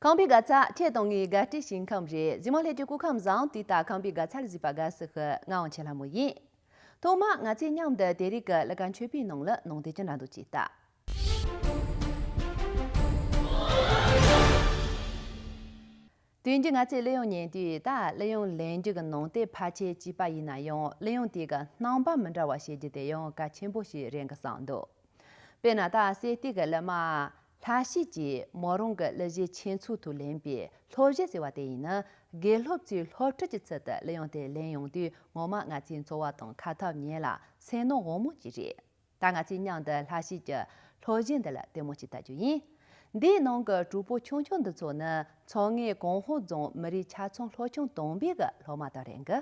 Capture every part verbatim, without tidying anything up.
ཁམས་པའི་དགའ་ཚལ་ཁྲེ་ཏོང་ངི་དགའ་སྤྲོའི་ཞིང་ཁམས་རེད། གཟིགས་མོ་ལྷན་རྒྱས་སྐུ་ཁམས་བཟང་། དེ་ལྟར་ཁམས་པའི་དགའ་ཚལ་གཟིགས་པར་དགའ་བསུ་ཞུ། ང་དབང་ཆེན་ལྷ་མོ་ཡིན། ཐོག་མར་ང་ཚོས་མཉམ་དུ་དེ་རིང་གི་ཀླུ་མཁར་མཆོད་པའི་ནང་ལ་ནང་དོན་ཅིག་འདྲ་འདུག་ཅིག་ལྟ། དེ་རིང་ང་ཚོས་གླུ་དབྱངས་ཉན་དུས། ད་གླུ་དབྱངས་ལེན་རྒྱུ་གི་ནང་དེ་ཕལ་ཆེར་གཅིག་པ་ཡིན་ན་ཡང་། གླུ་དབྱངས་དེ་གི་རྣམ་པ་མི་འདྲ་བ་ཤེས་རྒྱུ་དེ་ཡང་གལ་ཆེན་པོ་ཞིག་རེད་འགི་བསམ་འདུག་དཔེར་ན་ད་གསེར་གཏེར་གྱི་གླུ་མ་ལྷ་བཤེས་ཀྱིས་མོ་རང་གི་གླུ་གཞས་ཆེད་མཚོན་དུ་ལེན་པའི་སློབ་གཞས་ཟེར་བ་དེ་ཡིན་ན། དགེ་སློབ་ཚོས་སློབ་ཁྲིད་ཀྱི་ཚུལ་དུ་གླུ་དབྱངས་དེ་ལེན་ཡོང་དུས། ངོ་མ་ང་ཚོའི་འཚོ་བ་དང་ཁ་ཐག་ཉེ་ལ་སེམས་ནང་དབང་མོ་ཅིག་རེད། ད་ང་ཚོས་མཉམ་དུ་ལྷ་བཤེས་ཀྱི་སློབ་གཞས་འདི་ལ་ལྟད་མོ་ཅིག་ལྟ་རྒྱུ་ཡིན། འདིའི་ནང་གི་གྲོགས་པོ་ཆུང་ཆུང་འདི་ཚོ་ནི་མཚོ་སྔོན་ཀོང་ཧོ་རྫོང་མི་རིགས་ཆ་ཚང་སློབ་ཆུང་དང་པོའི་གི་སློབ་མ་དག་རེད་འགི།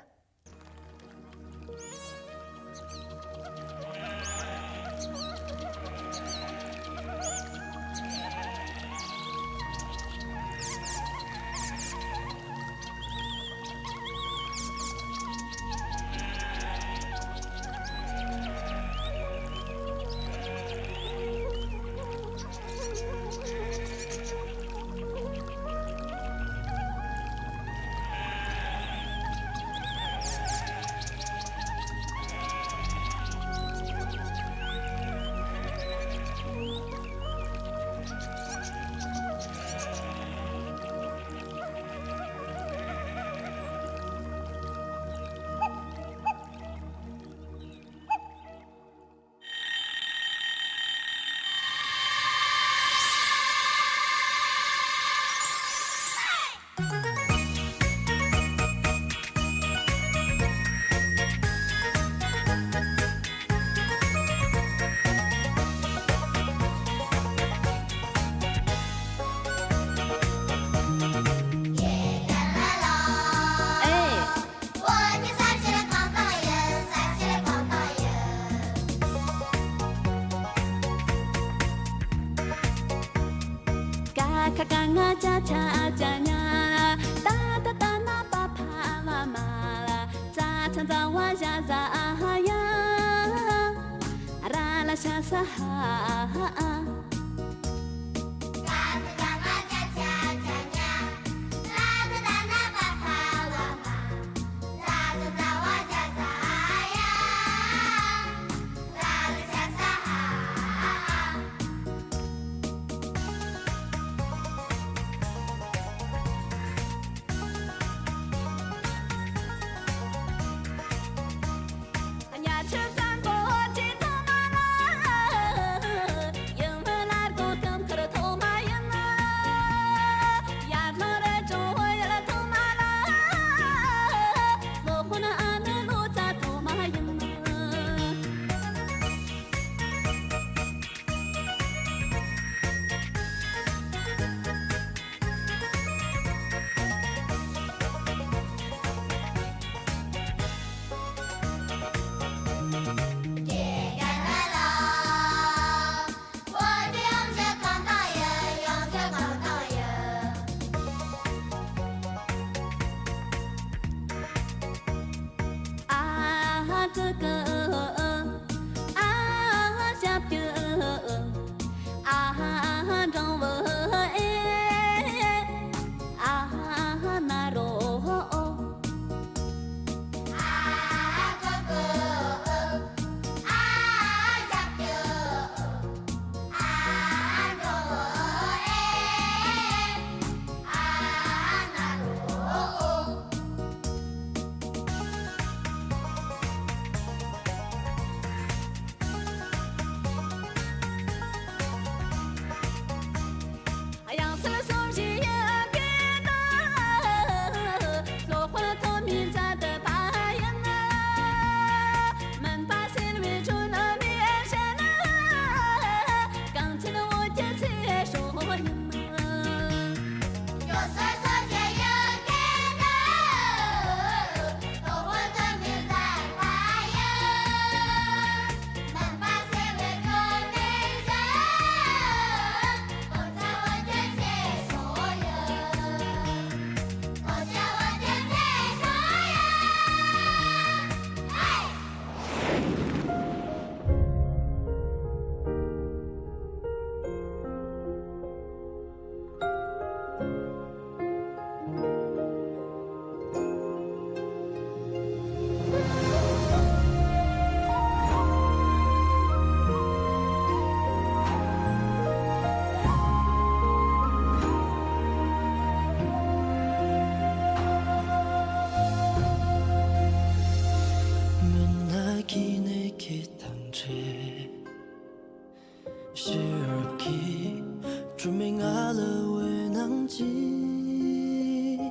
ལ་འོད་སྣང་ཅན།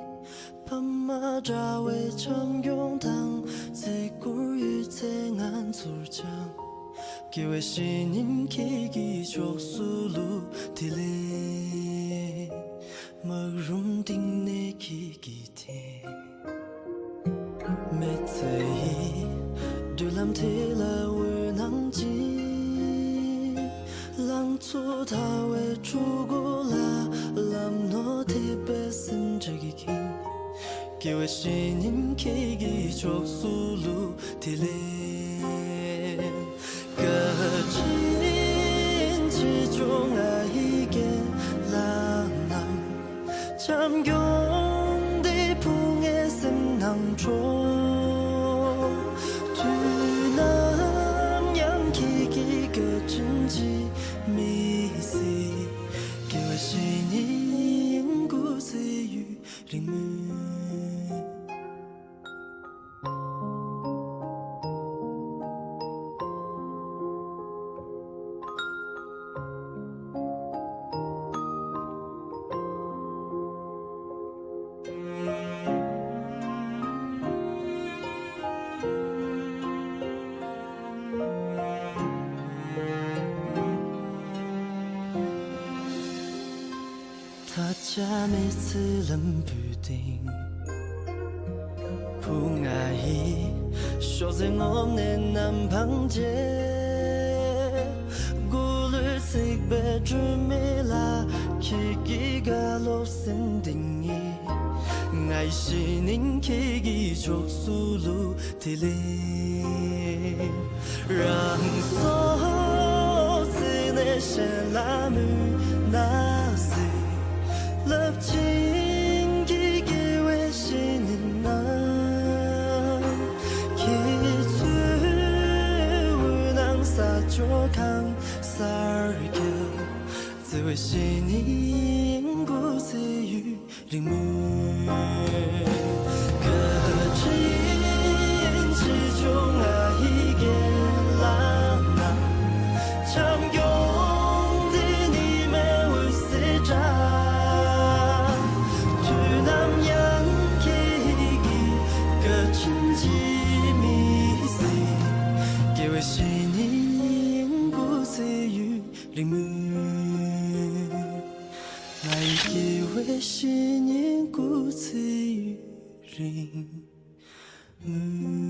ཕ་མ་འདྲ་བའི་འཆམ་མགྱོགས་དང་བརྩི་བཀུར་ཡོད་ཚད་ང་ཚོར་ཅང་། དགེ་བའི་བཤེས་གཉེན་ཁྱེད་ཀྱི་ཕྱོགས་སུ་བླུགས། དེ་ལས་སྨག་རུམ་གཏིང་ནས་ཁྱེད་ཀྱི་དེ། མི་ཚེ་ཡི་བགྲོད་ལམ་དེ་ལ་འོད་སྣང་ཅན། ལང་ཚོ་དར་བའི་འཕྲུལ་འཁོར་ལ། ལམ་ནོར་ཐེབས་པའི་སེམས་ཁྲལ་གྱིས་ཁེངས། དགེ་བའི་བཤེས་གཉེན་ཁྱེད་ཀྱི་ཕྱོགས་སུ་བླུགས། དེ་ལས་བཀའ་དྲིན་ཆེ་ཆུང་ང་ཡི་རྒན་ལགས་རྣམས། འཆམ་མགྱོགས་འདི་ཕུང་ངའི་སེམས་ནང་འཕྲོ། དུས་ནམ་ཡང་ཁྱེད་ཀྱི་བཀའ་དྲིན་ཅིས་མི་ཟད། དགེ་བའི་བཤེས་གཉེན་སྐུ་ཚེ་ཡུན་རིང་མོད། ད་ཆ་མི་ཚེ་ལམ་བུའི་སྟེང་། བུ་ང་ཡི་ཤོག་ཟས་ངོམ་ནས་ནམ་འཕང་མཇལ། མགོ་ལུས་ཚིག་པའི་སྒྲོན་མེ་ལ། ཁྱེད་ཀྱི་བཀའ་སློབ་སེམས་གཏིང་ནས། ང་ཡི་བཤེས་གཉེན་ཁྱེད་ཀྱི་ཕྱོགས་སུ་བླུགས། དེ་ལས་རང་སྲོག་བརྩིས་ནས་གཞན་ལ་མུན་ནག་སེལ། རླབས་ཆེན་གྱི་དགེ་བའི་བཤེས་གཉེན་རྣམས། ཁྱེད་ཚོའི་འོད་སྣང་ས་ཕྱོགས་གང་སར་ཁྱབ། བརྩེ་བའི་བཤེས་གཉེན་སྐུ་ཚེ་ཡུན་རིང་མོད། བཀའ་དྲིན་ཆེ་ཆུང་ང་ཡི་རྒན་ལགས་རྣམས། འཆམ་མགྱོགས་འདི་ཉི་མའི་འོད་ཟེར་འདྲ། དུས་ནམ་ཡང་ཁྱེད་ཀྱི་བཀའ་དྲིན་ཅིས་མི་ཟད། དགེ་བའི་བཤེས་གཉེན་སྐུ་ཚེ་ཡུན་རིང་མོད། ང་ཡི་དགེ་བའི་བཤེས་གཉེན་སྐུ་ཚེ་ཡུན་རིང་མོད།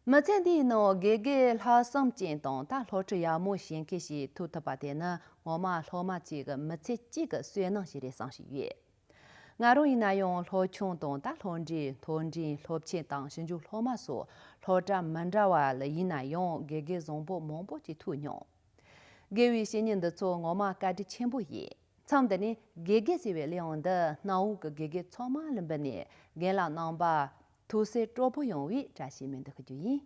མི་ཚེ་འདིའི་ནང་དགེ་རྒན་ལྷག་བསམ་ཅན་དང་ད་སློབ་ཁྲིད་ཡག་མོ་བྱེད་མཁན་ཞིག་ཐུག་ཐུབ་པ་དེ་ནི་ངོ་མ་སློབ་མ་གཅིག་གི་མི་ཚེ་གཅིག་གི་བསོད་ནམས་ཤིག་རེད་བསམ་བཞིན་ཡོད། ང་རང་ཡིན་ན་ཡང་སློབ་ཆུང་དང་ད་སློབ་འབྲིང་སློབ་འབྲིང་སློབ་ཆེན་དང་ཞིབ་འཇུག་སློབ་མ་སོགས་སློབ་གྲྭ་མི་འདྲ་བ་ལ་ཡིན་ན་ཡང་དགེ་རྒན་བཟང་པོ་མང་པོ་ཅིག་ཐུག་མྱོང་། དགེ་བའི་བཤེས་གཉེན་འདི་ཚོ་ངོ་མ་བཀའ་དྲིན་ཆེན་པོ་ཡིན། མཚམས་འདི་ནས་དགེ་རྒན་ཟེར་བའི་གླུ་དབྱངས་འདི་གནམ་འོག་གི་དགེ་རྒན་ཚང་མ་ལ་འབུལ་ནས་རྒན་ལགས་རྣམ་པ་ཐུགས་སྲས་སྤྲོ་པོ་ཡོང་བའི་བཀྲ་ཤིས་སྨོན་འདུན་ཞུ་རྒྱུ་ཡིན།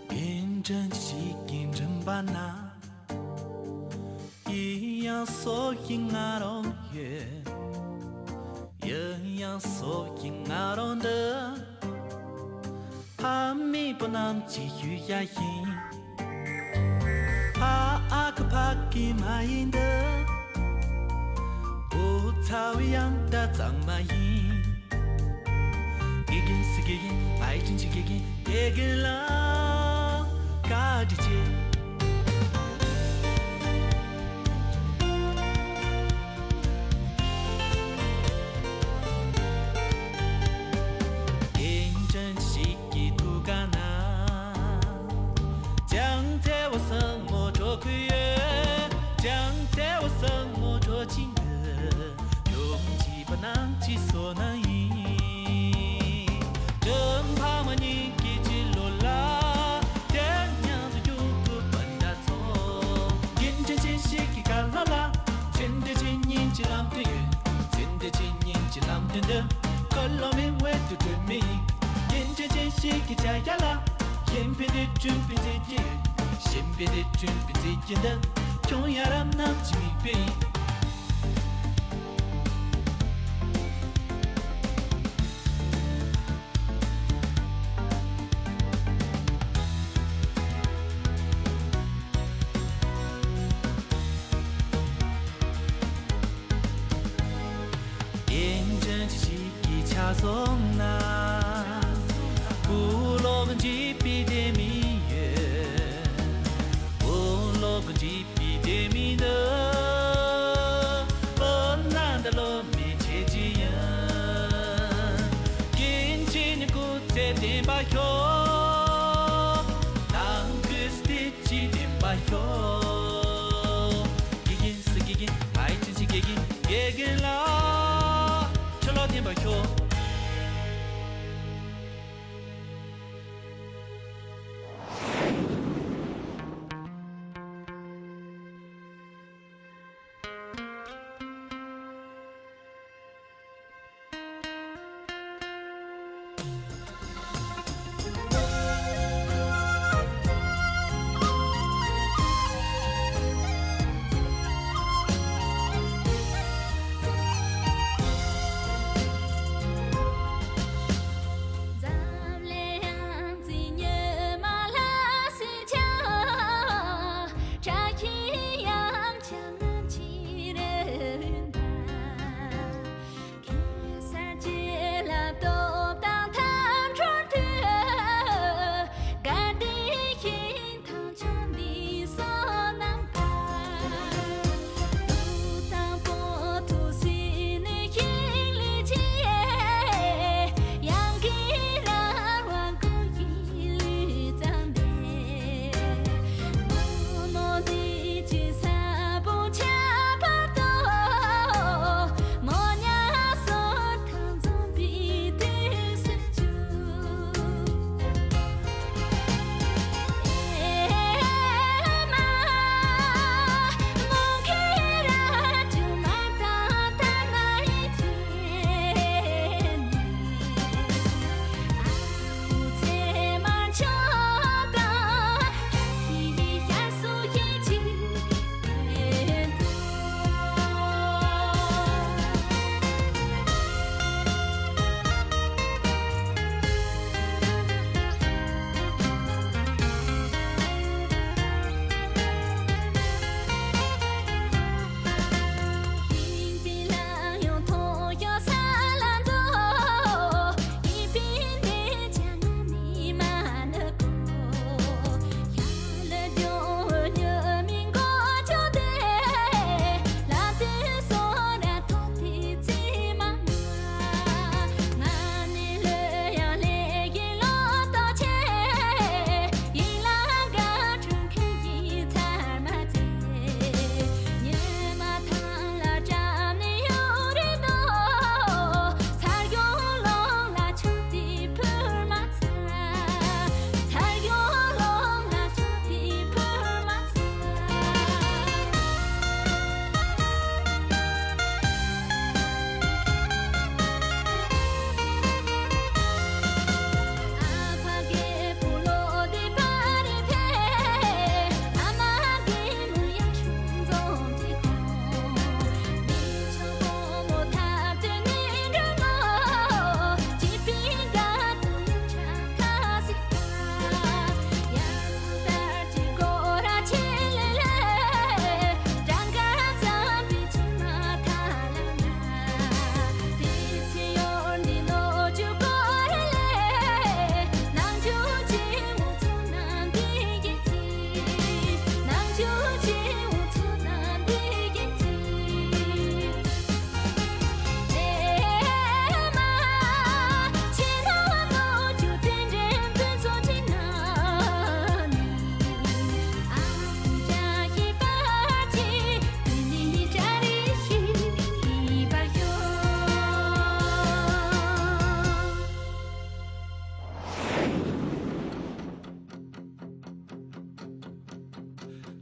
རྒན་དྲིན་ཞིག་གིས་མགྲིན་པ་ན། ཡིན་ཡང་སོ་ཡི་ང་རང་ཡོད། ཡིན་ཡང་སོ་ཡི་ང་རང་འདི། ཕ་མེས་པོ་རྣམས་ཀྱི་ཡུལ་ཡ་ཡིན། ཕ་ཨ་ཁུ་ཕ་གི་མ་ཡིན་འདི། བུ་ཚ་བའི་ཡང་ད་གཙང་མ་ཡིན། དགེ་རྒན་སི་དགེ་རྒན་ཨའི་ཅིན་ཅི་དགེ་རྒན་དགེ་རྒན་ལ་བཀའ་དྲིན་ཆེ། རྒན་དྲིན་ཞིག་གི་ཐུགས་ཀ་ན། ཅང་ཚེ་བ་སང་མོ་གྲོ་ཁུ་ཡོད། ཅང་ཚེ་བ་སང་མོ་གྲོ་ཆིན་གི། ཡོང་ཅི་པ་ནང་ཅི་སོ་ན་ཡིན། དྲིན་ཕ་མ་གཉིས་ཀྱི་ཅི་ལོ་ལ། དེ་མཉམ་དུ་རྒྱུག་གི་པ་འདྲ་ཚོ། རྒན་དྲིན་ཆེན་ཞིག་གི་ག་ལ་ལ། ཚེ་འདི་ཕྱི་གཉིས་ཀྱི་ལམ་དུ་ཡོད། འདི་ཁོ་ལོ་མི་ཝེ་ཏུ་ཏུ་མི། ཡིན་ཅི་ཅི་ཞིག་གི་ཆ་ཡ་ལ། ཡིན་པི་དི་ཅུན་པི་ཙི་ཅི། ཡིན་པི་དི་ཅུན་པི་ཙི་ཅི་འདི། ཁྱོང་ཡ་རབ་ནམ་ཅི་མི་པི། ཡིན་ཅི་ཅི་ཞིག་གི་ཆ་སོང་ན། བུ་ལོག་འཇིག་པའི་དེ་མི་ཡོད། བུ་ལོག་འཇིག་པའི་དེ་མི་འདི། བུ་ན་འདི་ལོ་མི་ཆེ་ཅི་ཡིན། ཀིན་ཅི་ནི་ཀུ་ཚེ་བདེན་པ་ཤོག་ནང་ཁུ་སྟི་ཅི་བདེན་པ་ཤོག་དགེ་རྒན་སུ་དགེ་རྒན། ཨའི་ཅི་ཅི་དགེ་རྒན། དགེ་རྒན་ལགས། ཆུ་ལོག་བདེན་པ་ཤོག་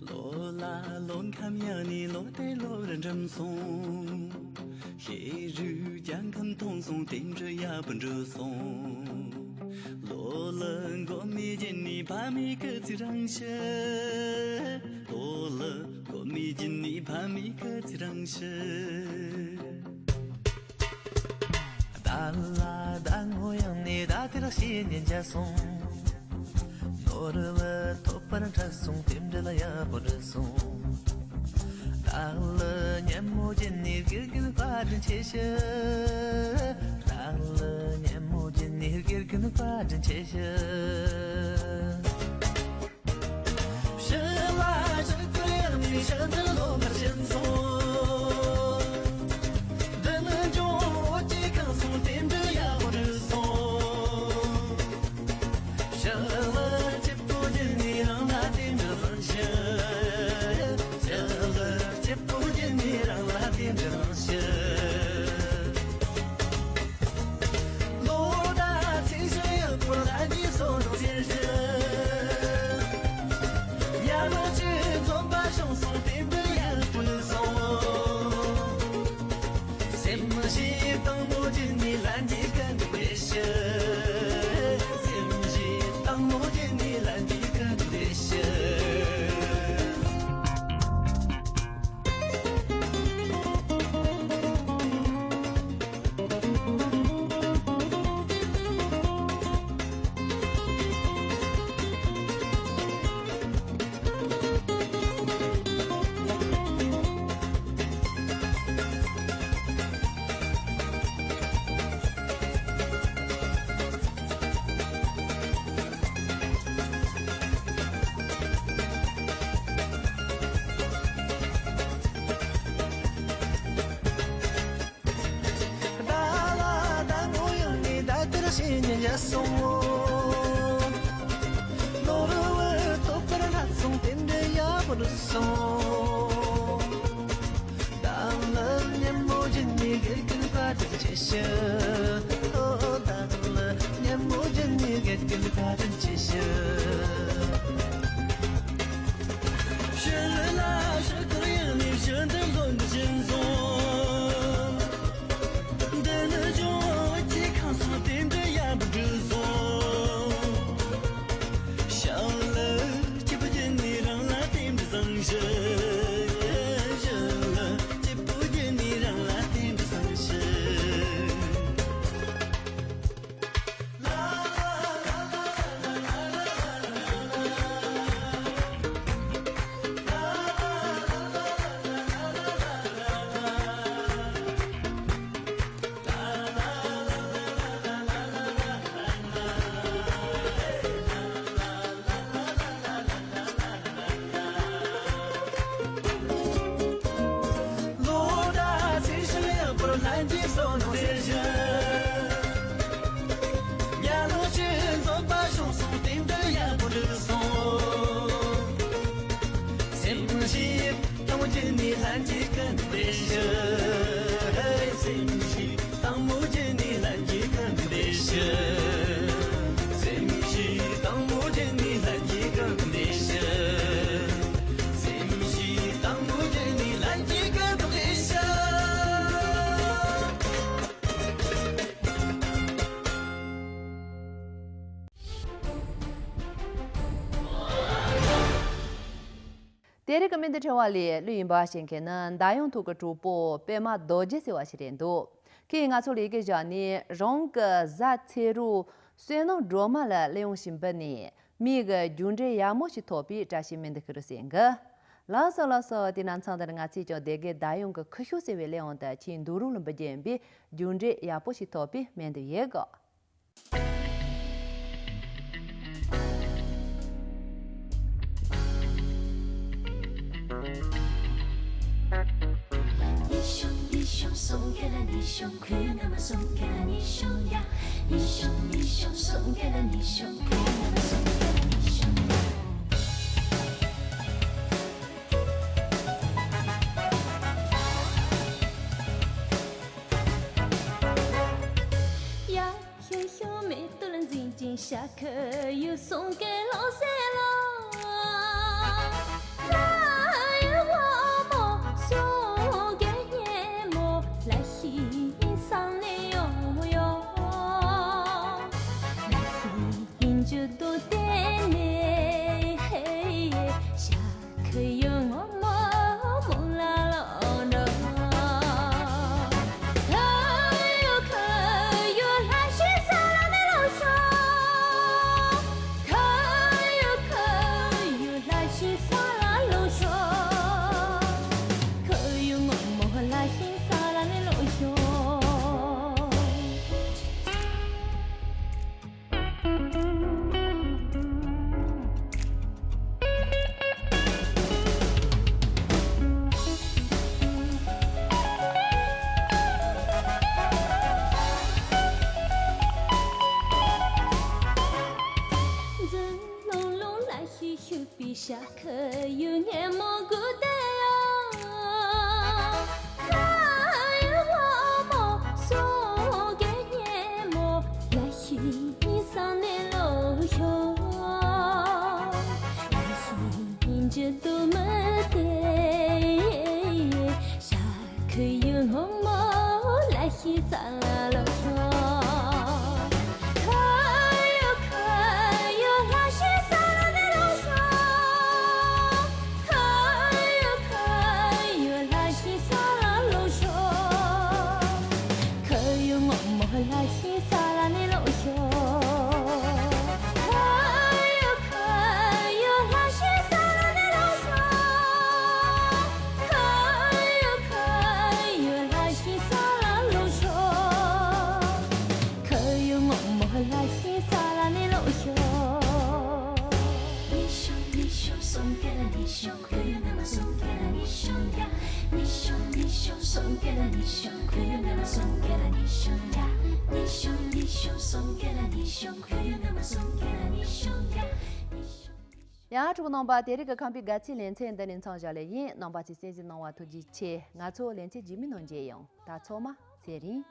ལོ་ལ་ལོ་ཁམས་ཡང་ནི་ལོ་དེ་ལོ་རེ་འགྲིམ་སོང་། ཤེས་རིག་ཀྱང་ཁམས་མཐོང་ སོང་། རྟེན་འབྲེལ་ཡག་པོ་འགྲུབ་སོང་། ལོ་ལ་མགོ་མི་བརྒྱུད་ནས་ཕ་མའི་སྐུ་ཚེ་རིང་ཤོག། ལོ་ལ་མགོ་མི་བརྒྱུད་ནས་ཕ་མའི་སྐུ་ཚེ་རིང་ཤོག། ད་ལ་ཟླ་ངོ་ཡང་ནས་ཟླ་དེར་ཤེས་ཉེན་བྱ་སོང་། ནོར་བུ་ཐོབ་པར་འཕྲད་སོང་། རྟེན་འབྲེལ་ཡག་པོ་འགྲུབ་སོང་། ད་ལ་ཉིན་མོ་བརྒྱུད་ནས་དགེ་རྒན་བཀའ་དྲིན་ཆེ་ཞུ། ད་ལ་ཉིན་མོ་བརྒྱུད་ནས་དགེ་རྒན་བཀའ་དྲིན་ཆེ་ཞུ། ཕྱི་ལ་ཕྱི་ཁུར་ཡང་ནས་ཕྱི་དར་ལོ་འཁར་བཞིན་སོང་། འདི་ནི་ལྗོངས་བོད་ཀྱི་ཁང་སོང་། རྟེན་འབྲེལ་ཡག་པོ་འགྲུབ་སོང་། ཕྱི་ལ་སྐྱིད་པོ་བརྒྱུད་ནས་རང་ལ་རྟེན་འབྲེལ་བཟང་ཤོག། ཕྱི་ལ་སྐྱིད་པོ་བརྒྱུད་ནས་རང་ལ་རྟེན་འབྲེལ་བཟང་ཤོག། ལོ་ཟླ་ཚེས་བཞི་ཡག་པོ་ལ་གཉིས་སོ་རུ་ཟེར་ཞིང་། ཉ་ལོ་བཅུ་འཛོམས་པ་བྱུང་སོང་། རྟེན་འབྲེལ་ཡག་པོ་སོང་། སེམས་ཤིང་དང་མོ་བརྒྱུད་ནས་ལྷན་གྱིས་ཀུན་ཏུ་བདེ་ཞིང་། སེམས་ཤིང་དང་མོ་བརྒྱུད་ནས་ལྷན་གྱིས་ཀུན་ཏུ་བདེ་ཞིང་། ཟླ་ལ་ཟླ་ངོ་ཡང་ནས་ཟླ་དེར་ཤེས་ཉེན་བྱ་སོང་། ནོར་བུ་ཐོབ་པར་འཕྲད་སོང་། རྟེན་འབྲེལ་ཡག་པོ་འགྲུབ་སོང་། ད་ལ་ཉིན་མོ་བརྒྱུད་ནས་དགེ་རྒན་བཀའ་དྲིན་ཆེ་ཞུ། ཨོ། ད་ལ་ཉིན་མོ་བརྒྱུད་ནས་དགེ་རྒན་བཀའ་དྲིན་ཆེ་ཞུ། ཕྱི་ལ་ཕྱི་ཁུར་ཡང་ནས་ཕྱི་དར་ལོ་འཁར་བཞིན་སོང་། འདི་ནི་ལྗོངས་བོད་ཀྱི་ཁང་སོང་། རྟེན་འབྲེལ་ཡག་པོ་འགྲུབ་སོང་། ཞིང་ལ་སྐྱིད་པོ་བརྒྱུད་ནས་རང་ལ་རྟེན་འབྲེལ་བཟང་ཤོག། ཞིང་ལ་སྐྱིད་པོ་བརྒྱུད་ནས་རང་ལ་རྟེན་འབྲེལ་བཟང་ཤོག། ལོ་ཟླ་ཚེས་བཞི་ཡག་པོ་ལྷན་གྱིས་སོ་ནོ་ཟེར་ཞིང་། ཉ་ལོ་བཅུ་འཛོམས་པ་བྱུང་སོང་། རྟེན་འབྲེལ་ཡག་པོ་འགྲུབ་སོང་། སེམས་ཤིང་དང་མོ་བརྒྱུད་ནས་ལྷན་གྱིས་ཀུན་ཏུ་བདེ་ཞིང་། སེམས་ཤིང་དང་མོ་བརྒྱུད་ནས་ལྷན་གྱིས་ཀུན་ཏུ་བདེ་ཞིང་། སེམས་ཤིང་དང་མོ་བརྒྱུད་ནས་ལྷན་གྱིས་ཀུན་ཏུ་བདེ་ཞིང་། སེམས་ཤིང་དང་མོ་བརྒྱུད་ནས་ལྷན་གྱིས་ཀུན་ཏུ་བདེ་ཞིང་། དེ་རིང་གི་སྨན་བདེ་ཕྲེང་བ་ལས་གླུ་ཡིན་པ་ཞིག་མཁན་ནི་མདའ་ཡང་ཐོག་གི་གྲོགས་པོ་པད་མ་རྡོ་རྗེ་ཟེར་བ་ཞིག་རེད་འདུག་ཁོས་ང་ཚོ་ལ་ཡི་གེ་བཞག་ནས་རང་གི་བཟའ་ཚེ་རོགས་བསོད་ནམས་སྒྲོལ་མ་ལ་གླུ་དབྱངས་ཤིག་འབུལ་ནས་མི་གི་རྒྱུ་འབྲས་ཡག་མོ་ཞིག་ཐོབ་པའི་བཀྲ་ཤིས་སྨན་བདེ་ཤོག་རུ་ཟེར་གི། ལགས་སོ་ལགས་སོ། དེ་ན་མཚམས་འདིར་ང་ཚོས་ཀྱང་སྡེ་དགེ་མདའ་ཡང་གི་ཁུ་ཤོ་ཟེར་བའི་གླུ་དབྱངས་དེ་ཁྱེད་འདུག་རོགས་ལ་འབུལ་རྒྱུ་ཡིན་པས་རྒྱུ་འབྲས་ཡག་པོ་ཞིག་ཐོབ་པའི་སྨན་བདེ་ཡོད་གི། ཡང་གྲོགས་རྣམ་པ། དེ་རིང་གི་ཁམས་པའི་དགའ་ཚལ་ལེ་ཚན་འདི་ནས་མཚམས་བཞག་ལེ་ཡིན། རྣམ་པ་ཚོས་གསན་གཟིགས་གནང་བ་ཐུགས་རྗེ་ཆེ། ང་ཚོ་ལེ་ཚན་རྗེས་མའི་ནང་མཇལ་ཡོང་། ད་ཚང་མ་ཚེ་རིང་།